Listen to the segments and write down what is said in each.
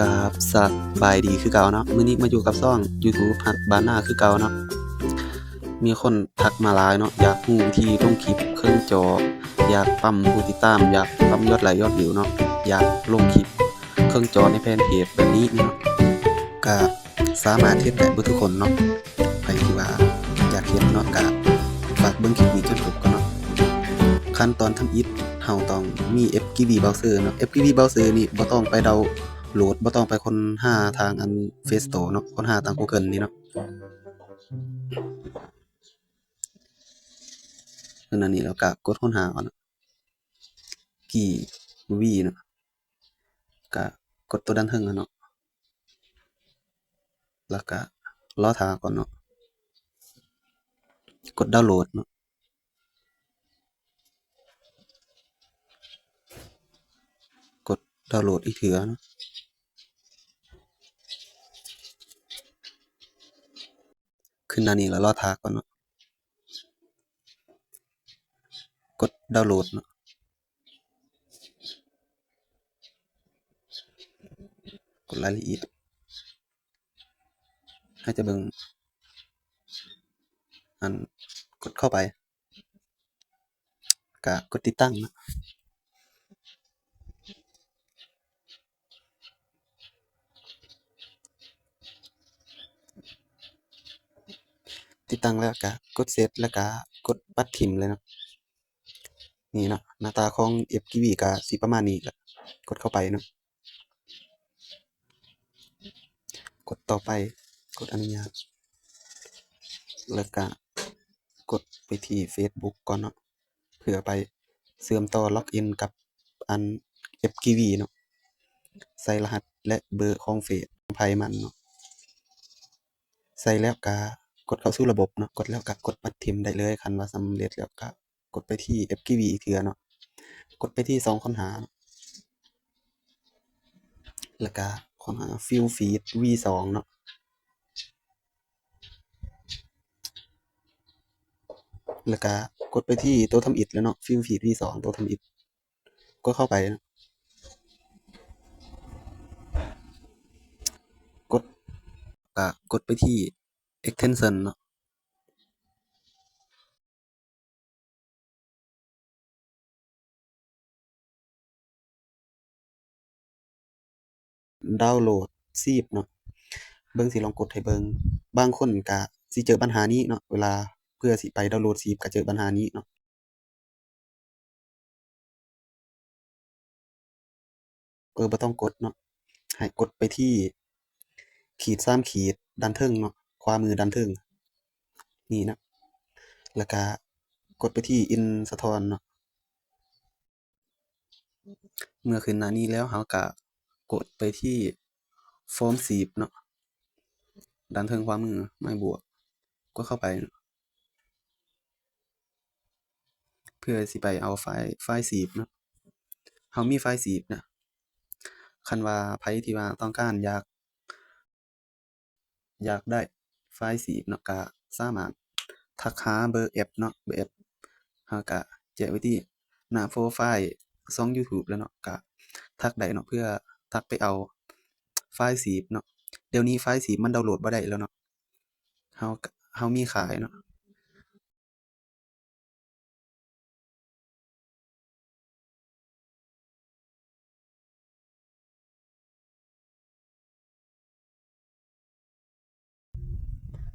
ກາບສະບາຍດີຄືເກົ່າເນາະ, ມື້ນີ້ມາຢູ່ກັບຊ່ອງ YouTube ຮັກບ້ານນາຄືເກົ່າເນາະ. ມີຄົນທັກມາຫຼາຍເນາະ, ຢາກຮູ້ວິທີລົງຄລິບເຄິ່ງຈໍ, ຢາກປ້ຳຜູ້ຕິດຕາມ, ຢາກປ້ຳຍອດໄລຍອດວິວເນາະ, ຢາກລົງຄລິບເຄິ່ງຈໍໃນແຟນເພຈແບບນີ້ເນາະ. ກະ ສາມາດເຮັດໄດ້ເບິດທຸກຄົນເນາະ. ໃຜທີ່ວ່າຢາກເຮັດເນາະ ກະຝາກເບິ່ງຄລິບນີ້ຈົນຈົບກ່ອນເນາະ. ຂັ້ນຕອນທຳອິດ ເຮົາຕ້ອງມີ ເອັຟ ຈີ ບີ ເບຣາເຊີເນາະ. ເອັຟ ຈີ ບີ ເບຣາເຊີນີ້ບໍ່ຕ້ອງໄປດາວໂຫຼດ, ບໍ່ຕ້ອງໄປຄົ້ນຫາທາງອັນ Play Store ເນາະ, ຄົ້ນຫາທາງ Google ນີ້ເນາະ. ຂຶ້ນອັນນີ້ແລ້ວກະກົດຄົ້ນຫາເອົາເນາະ. ກີວີເນາະ, ກະກົດໂຕດ້ານເທິງຫັ້ນເນາະ, ແລ້ວກະລໍຖ້າກ່ອນເນາະ, ກົດດາວໂຫຼດເນາະ, ກົດດາວໂຫຼດອີກເທື່ອເນາະ. ຂຶ້ນໜ້ານີ້ແລ້ວລໍຖ້າກ່ອນເນາະ, ກົດດາວໂຫຼດເນາະ, ກົດລາຍລະອຽດ. ເຮົາຈະເບິ່ງ ອັນ ກົດເຂົ້າໄປ ກະກົດຕິດຕັ້ງເນາະ. ຕິດຕັ້ງແລ້ວກະກົດເຊັດ ແລ້ວກະກົດປັດຖິ້ມເລີຍເນາະ. ນີ້ເນາະ, ໜ້າຕາຂອງ ເອັຟ ຈີ ບີ ກະຊິປະມານນີ້ແຫຼະ. ກົດເຂົ້າໄປເນາະ, ກົດຕໍ່ໄປ, ກົດອະນຸຍາດ ແລ້ວກະກົດໄປທີ່ Facebook ກ່ອນເນາະ. ເພື່ອໄປເຊື່ອມຕໍ່ log in ກັບອັນ ເອັຟ ຈີ ບີ ເນາະ, ໃສ່ລະຫັດ ແລະ ເບີຂອງເຟສຂອງໃຜມັນເນາະ. ໃສ່ແລ້ວກະກົດເຂົ້າສູ່ລະບົບເນາະ, ກົດແລ້ວກະກົດປັດຖິ້ມໄດ້ເລີຍ. ຄັນວ່າສຳເລັດແລ້ວກະກົດໄປທີ່ ເອັຟ ຈີ ບີ ອີກເທື່ອເນາະ, ກົດໄປທີ່ຊ່ອງຄົ້ນຫາເນາະ, ແລ້ວກະຄົ້ນຫາ Field Feed ວີສອງເນາະ. ແລ້ວກະກົດໄປທີ່ໂຕທຳອິດແລ້ວເນາະ, Field Feed ວີສອງ ໂຕທຳອິດ, ກົດເຂົ້າໄປເນາະ, ກົດ ກະກົດໄປທີ່ extension ເນາະ. ດາວໂຫຼດຊີບເນາະ, ເບິ່ງ ຊິລອງກົດໃຫ້ເບິ່ງ. ບາງຄົນກະຊິເຈີບັນຫານີ້ເນາະ, ເວລາເພື່ອຊິໄປດາວໂຫຼດຊີບກະເຈີບັນຫານີ້ເນາະ. ເອີ ບໍ່ຕ້ອງກົດເນາະ, ໃຫ້ກົດໄປທີ່ຂີດສາມຂີດດ້ານເທິງເນາະ, ຂວາມືດ້ານເທິງນີ້ເນາະ, ແລ້ວກະກົດໄປທີ່ Install ເນາະ. ເມື່ອຂຶ້ນໜ້ານີ້ແລ້ວ ເຮົາກະກົດໄປທີ່ຟອມຊີບເນາະ, ດ້ານເທິງຂວາມື ໄມ້ບວກ, ກົດເຂົ້າໄປເນາະ. ເພື່ອຊິໄປເອົາໄຟລ໌ ໄຟລ໌ຊີບເນາະ, ເຮົາມີໄຟລ໌ຊີບນະ. ຄັນວ່າໃຜທີ່ວ່າຕ້ອງການຢາກ ຢາກໄດ້ໄຟລ໌ຊີບເນາະ ກະສາມາດທັກຫາເບີແອັດເນາະ, ເບີແອັດເຮົາກະແຈະໄວ້ທີ່ໜ້າໂປຣໄຟລ໌ຊ່ອງ YouTube ແລ້ວເນາະ, ກະທັກໄດ້ເນາະ ເພື່ອທັກໄປເອົາໄຟລ໌ຊີບເນາະ. ດຽວນີ້ໄຟລ໌ຊີບມັນດາວໂຫຼດບໍ່ໄດ້ແລ້ວເນາະ, ເຮົາ ເຮົາມີຂາຍເນາະ.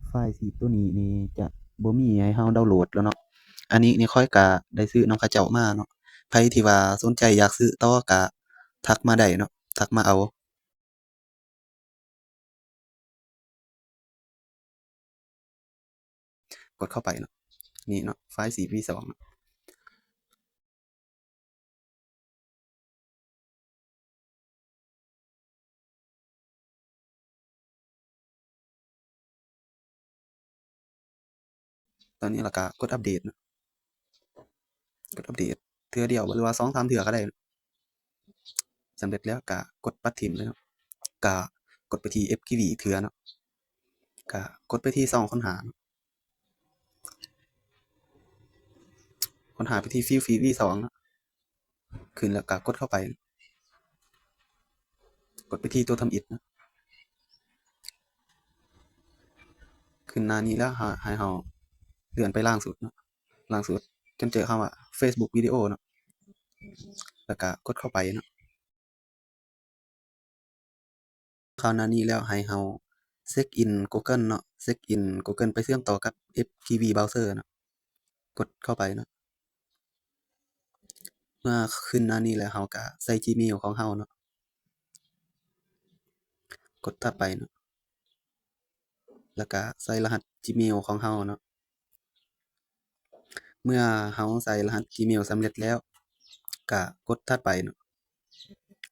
ໄຟລ໌ຊີບໂຕນີ້ນີ້ຈະບໍ່ມີໃຫ້ເຮົາດາວໂຫຼດແລ້ວເນາະ. ອັນນີ້ນີ້ຂ້ອຍກະໄດ້ຊື້ນຳເຂົາເຈົ້າມາເນາະ. ໃຜທີ່ວ່າສົນໃຈຢາກຊື້ຕໍ່ກະທັກມາໄດ້ເນາະ, ທັກມາເອົາ. ກົດເຂົ້າໄປເນາະ, ນີ້ເນາະ ໄຟລ໌ຊີບ ວີສອງ ເນາະ. ຕອນນີ້ແລ້ວກະກົດອັບເດດເນາະ, ກົດອັບເດດເທື່ອດຽວ ຫຼືວ່າສອງສາມເທື່ອກະໄດ້. ສຳເລັດແລ້ວກະກົດປັດຖິ້ມເລີຍເນາະ, ກະກົດໄປທີ່ ເອັຟ ຈີ ບີ ອີກເທື່ອເນາະ, ກະກົດໄປທີ່ຊ່ອງຄົ້ນຫາເນາະ, ຄົ້ນຫາໄປທີ່ Field Feed ວີສອງ ເນາະ. ຂຶ້ນແລ້ວກະກົດເຂົ້າໄປ, ກົດໄປທີ່ໂຕທຳອິດເນາະ. ຂຶ້ນໜ້ານີ້ແລ້ວ ໃຫ້ເຮົາເລື່ອນໄປລ່າງສຸດເນາະ, ລ່າງສຸດຈົນເຈີຄຳວ່າ Facebook Video ເນາະ, ແລ້ວກະກົດເຂົ້າໄປເນາະ. ເຂົ້າໜ້ານີ້ແລ້ວໃຫ້ເຮົາເຊັກອິນ Google ເນາະ, ເຊັກອິນ Google ໄປເຊື່ອມຕໍ່ກັບ FTP Browser ເນາະ, ກົດເຂົ້າໄປເນາະ. ເມື່ອຂຶ້ນໜ້ານີ້ແລ້ວ ເຮົາກະໃສ່ Gmail ຂອງເຮົາເນາະ, ກົດຖັດໄປເນາະ, ແລ້ວກະໃສ່ລະຫັດ Gmail ຂອງເຮົາເນາະ. ເມື່ອເຮົາໃສ່ລະຫັດ Gmail ສຳເລັດແລ້ວ ກະກົດຖັດໄປເນາະ,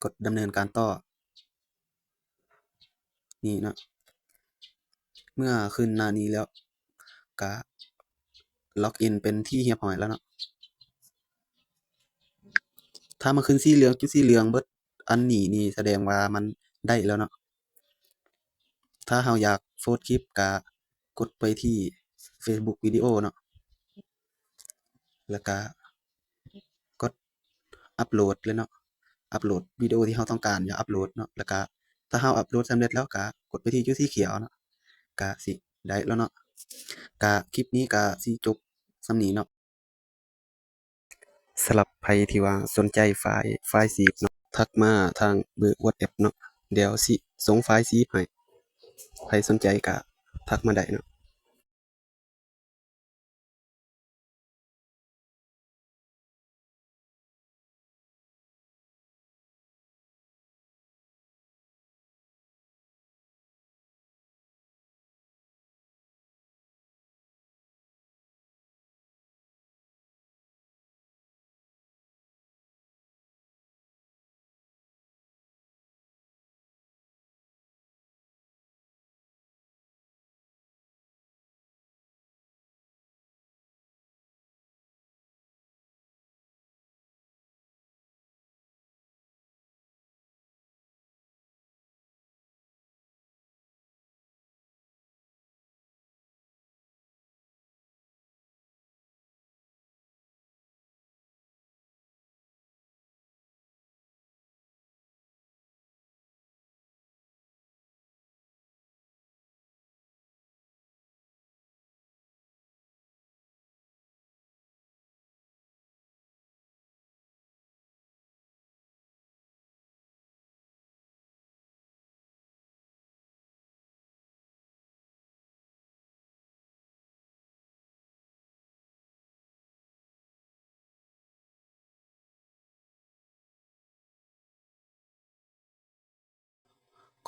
ກົດດຳເນີນການຕໍ່ ນີ້ເນາະ. ເມື່ອຂຶ້ນໜ້ານີ້ແລ້ວ ກະ log in ເປັນທີ່ຮຽບຮ້ອຍແລ້ວເນາະ. ຖ້າມັນຂຶ້ນສີເຫຼືອງ ຈຸດສີເຫຼືອງເບິດອັນນີ້ນີ້ ສະແດງວ່າມັນໄດ້ແລ້ວເນາະ. ຖ້າເຮົາຢາກໂພສຄລິບ ກະກົດໄປທີ່ Facebook Video ເນາະ, ແລ້ວກະກົດອັບໂຫຼດເລີຍເນາະ, ອັບໂຫຼດວິດີໂອທີ່ເຮົາຕ້ອງການຢາກອັບໂຫຼດເນາະ. ແລ້ວກະຖ້າເຮົາອັບໂຫຼດສຳເລັດແລ້ວ ກະກົດໄປທີ່ຈຸດສີຂຽວເນາະ, ກະຊິໄດ້ແລ້ວເນາະ. ກະຄລິບນີ້ກະຊິຈົບສ່ຳນີ້ເນາະ. ສຳລັບໃຜທີ່ວ່າສົນໃຈຟາຍ ຟາຍຊີບເນາະ ທັກມາທາງເບີ WhatsApp ເນາະ, ດຽວຊິສົ່ງຟາຍຊີບໃຫ້. ໃຜສົນໃຈກະທັກມາໄດ້ເນາະ.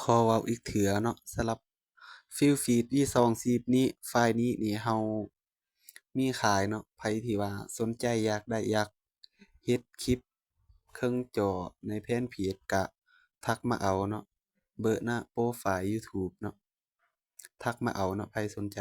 ຂໍເວົ້າອີກເທື່ອເນາະ, ສຳລັບ Field Feed ວີສອງສິບນີ້ ໄຟລ໌ນີ້ນີ້ເຮົາມີຂາຍເນາະ. ໃຜທີ່ວ່າສົນໃຈຢາກໄດ້ ຢາກເຮັດຄລິບເຄິ່ງຈໍໃນແຟນເພຈ ກະທັກມາເອົາເນາະ, ເບີໜ້າໂປຣໄຟລ໌ YouTube ເນາະ, ທັກມາເອົາເນາະ ໃຜສົນໃຈ.